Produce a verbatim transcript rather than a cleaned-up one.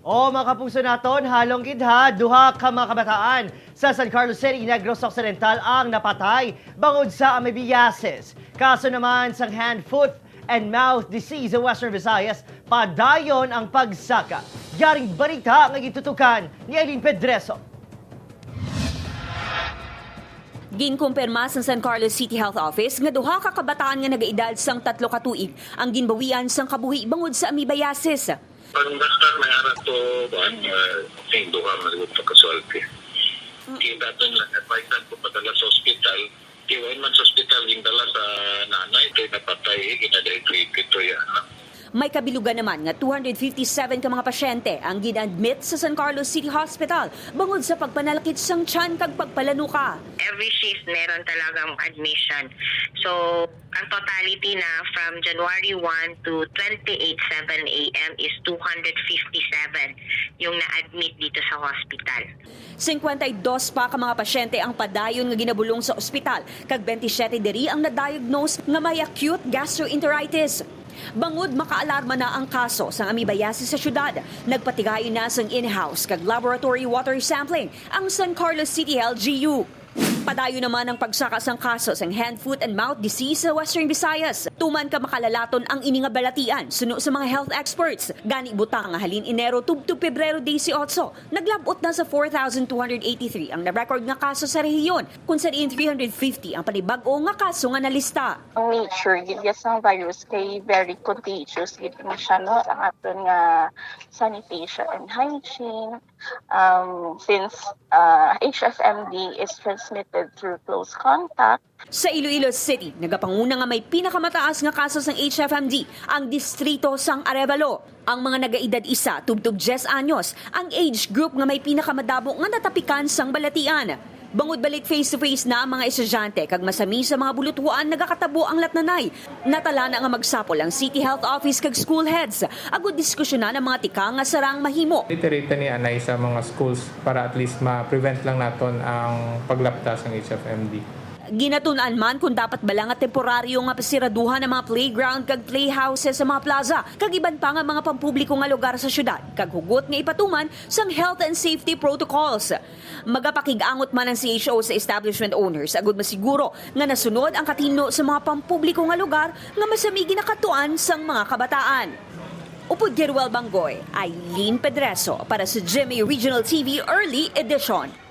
O, mga kapuso naton, halong gid ha, duha ka mga kabataan sa San Carlos City, Negros Occidental ang napatay bangod sa amoebiasis. Kaso naman sang hand, foot, and mouth disease sa Western Visayas, padayon ang pagsaka. Yaring balita nga gitutukan ni Eileen Pedreso. Ginkumpirma sang San Carlos City Health Office nga duha ka kabataan nga nagaedad sang tatlo ka tuig ang ginbawian sang kabuhi bangod sa amoebiasis. Pag doktor, may ara to, kuan, uh, sing duha man gud pagkasulti. Mm. Kaya daton lang, advisean ko padala sa ospital. Kaya wala man sa ospital, gindala sa nanay, kay napatay, eh, ginadehydrated to yan. May kabilugan naman nga two hundred fifty-seven ka mga pasyente ang gin-admit sa San Carlos City Hospital bangod sa pagpanalakit sang tiyan kag pagpalanuka. Every shift, meron talagang admission. So, ang totality na from January one to twenty-eight, seven a m is two hundred fifty-seven yung na-admit dito sa hospital. Singkwenta y dos pa ka mga pasyente ang padayon nga ginabulong sa ospital, kag bentisiete diri ang na-diagnose nga may acute gastroenteritis. Bangod makaalarma na ang kaso sang amoebiasis sa syudad, nagpatigayon na sang in-house kag laboratory water sampling ang San Carlos City L G U. Padayon naman ang pagsaka sang kaso sang hand, foot, and mouth disease sa Western Visayas. Tuman ka makalalaton ang ini nga balatian, suno sa mga health experts. Gani, butang nga halin Enero tubtob Pebrero dieciocho, naglab-ot na sa four thousand two hundred eighty-three ang na-record nga kaso sa rehiyon, kun sa diin three hundred fifty ang panibag-o nga kaso nga nalista. Ang nature gid sang virus kay very contagious gid ni siya, no? Ang aton nga sanitation and hygiene, um, since, uh, H F M D is transmitted through close contact. Sa Iloilo City, nagapanguna nga may pinakamataas nga kaso sang H F M D ang distrito sang Arevalo. Ang mga nagaedad isa tubtob diyes anyos ang age group nga may pinakamadamo nga natapikan sang balatian. Bangod balik face-to-face na ang mga estudyante kag masami sa mga buluthuan nagakatabo ang latnanay. Natala na nga magsapol ang City Health Office kag school heads agud diskusyonan ang mga tikang nga sarang mahimo. Iterate ni anay sa mga schools para at least ma-prevent lang naton ang paglapta sang H F M D. Ginatun-an man kung dapat bala nga temporaryo nga pasiraduhan ang mga playground kag playhouses sa mga plaza kag iban pa nga mga pampubliko nga lugar sa syudad, kag hugot nga ipatuman sang health and safety protocols. Magapakig-angot man ang C H O sa establishment owners agud masiguro nga nasunod ang katinlo sa mga pampubliko nga lugar nga masami ginakadtuan sang mga kabataan. Upod kay Ruel Banggoy, Eileen Pedreso para sa G M A Regional T V Early Edition.